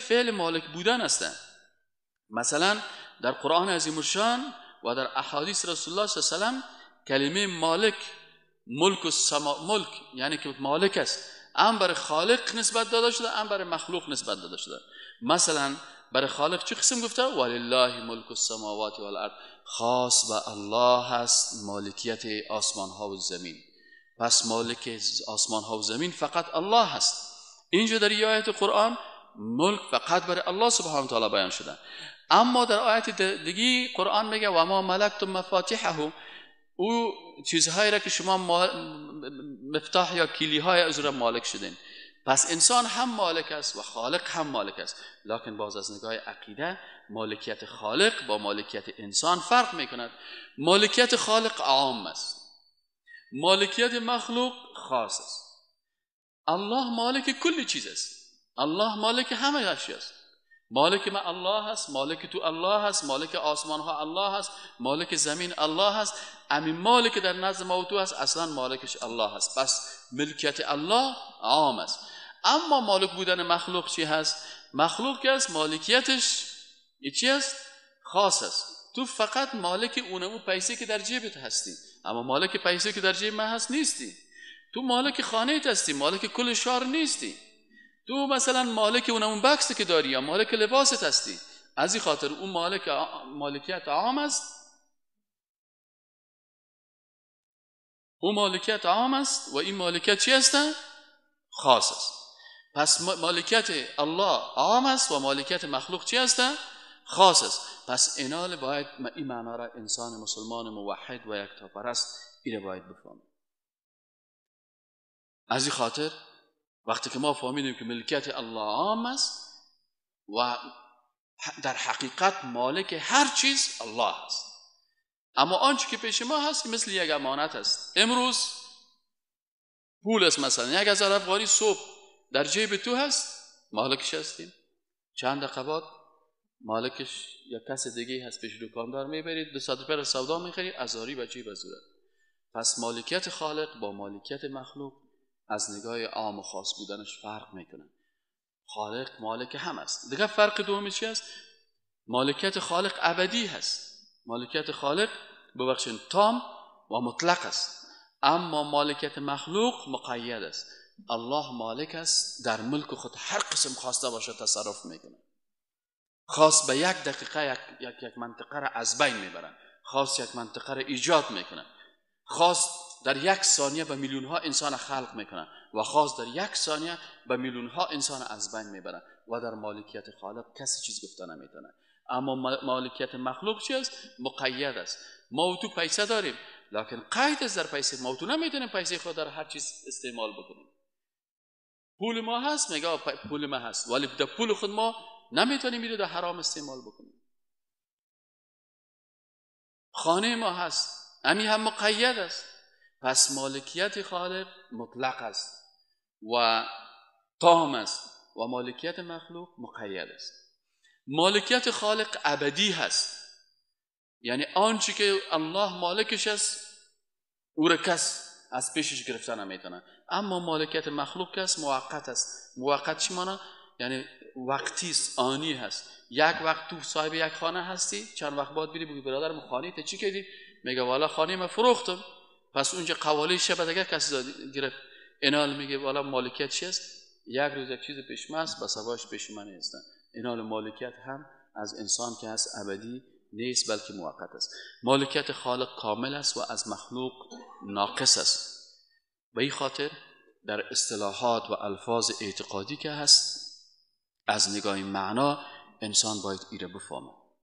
فعل مالک بودن هستند. مثلا در قرآن عظیم الشان و در احادیث رسول الله صلی الله علیه و سلم کلمه مالک، ملک السما، ملک یعنی که مالک است، هم برای خالق نسبت داده شده، هم برای مخلوق نسبت داده شده. مثلا برای خالق چه قسم گفته؟ ولله ملک السماوات والارض، خاص به الله هست مالکیت آسمان ها و زمین. پس مالک آسمان ها و زمین فقط الله هست. اینجا در آیت قرآن ملک فقط برای الله سبحانه و تعالی بیان شده. اما در آیت دیگه قرآن میگه و ما ملکتم مفاتیحه، او چیزهایی را که شما مفتاح یا کلیه های از را مالک شدین. پس انسان هم مالک است و خالق هم مالک است، لکن باز از نگاه عقیده مالکیت خالق با مالکیت انسان فرق میکند. مالکیت خالق عام است، مالکیت مخلوق خاص است. الله مالک کل چیز است، الله مالک همه اشیا است. مالک ما الله هست، مالک تو الله هست، مالک آسمان ها الله هست، مالک زمین الله هست. امین مالک در نزد ما و تو هست، اصلا مالکش الله هست. پس ملکیت الله عام است. اما مالک بودن مخلوق چی هست؟ مخلوق که است مالکیتش چی است؟ خاص است. تو فقط مالک اونمو پیسه که در جیبت هستی، اما مالک پیسه که در جیب من هست نیستی. تو مالک خانه هستی، مالک کل شهر نیستی. تو مثلا مالک اونمون بکس که داری یا مالک لباست هستی. از این خاطر اون مالک مالکیت عام است، اون مالکیت عام است و این مالکیت چی است؟ خاص است. پس مالکیت الله عام است و مالکیت مخلوق چی است؟ خاص است. پس اینال باید این معنا را انسان مسلمان موحد و یکتاپرست اینو باید بفهمه. از این خاطر وقتی که ما فهمیدیم که ملکیت الله عام است و در حقیقت مالک هر چیز الله است، اما آنچه که پیش ما هست مثل یک امانت است. امروز پول است، مثلا 1000 افغانی صبح در جیب تو هست، مالکش هستیم. چند دقیقه بعد مالکش یا کس دیگه هست، پیش دکاندار میبرید، 200 روپیه سودا میخری، ازاری به جیب ازوره. پس مالکیت خالق با مالکیت مخلوق از نگاه عام و خاص بودنش فرق میکنه. خالق مالک هم است. دیگه فرق دومی چی است؟ مالکیت خالق ابدی هست. مالکیت خالق ببخشید تام و مطلق است، اما مالکیت مخلوق مقید است. الله مالک است، در ملک خود هر قسم خواسته باشه تصرف میکنه. خاص به یک دقیقه یک منطقه را از بین میبره، خاص یک منطقه را ایجاد میکنه، خاص در یک ثانیه به میلیون ها انسان خلق میکنه و خاص در یک ثانیه به میلیون ها انسان از بین میبره و در مالکیت خالق کسی چیز گفته نمیتونه. اما مالکیت مخلوق چی است؟ مقید است. ما و تو پیسه داریم، لکن قید است در پیسه. ما و تو نمیتونیم پیسه خود در هر چیز استعمال بکنیم. پول ما هست، میگه پول ما هست، ولی در پول خود ما نمیتونیم اینو در حرام استعمال بکنیم. خانه ما هست، امی هم مقید است. پس مالکیت خالق مطلق است و تام است و مالکیت مخلوق مقید است. مالکیت خالق ابدی هست، یعنی آنچه که الله مالکش است او را کس از پیشش گرفته نمیتونه. اما مالکیت مخلوق کس موقت است. موقت چی معنی؟ یعنی وقتی است، آنی هست. یک وقت تو صاحب یک خانه هستی، چند وقت بعد بری بگی برادرم خانه ته چی کردی؟ میگه والا خانه من فروختم. پس اونجا قوالی شب دیگه کسی گرفت. اینال میگه والا مالکیت چی است؟ یک روز یک چیز پیش من است، بس هواش پیش من نیست. اینال مالکیت هم از انسان که هست ابدی نیست، بلکه موقت است. مالکیت خالق کامل است و از مخلوق ناقص است. به این خاطر در اصطلاحات و الفاظ اعتقادی که هست از نگاه معنا انسان باید ایره بفهمه.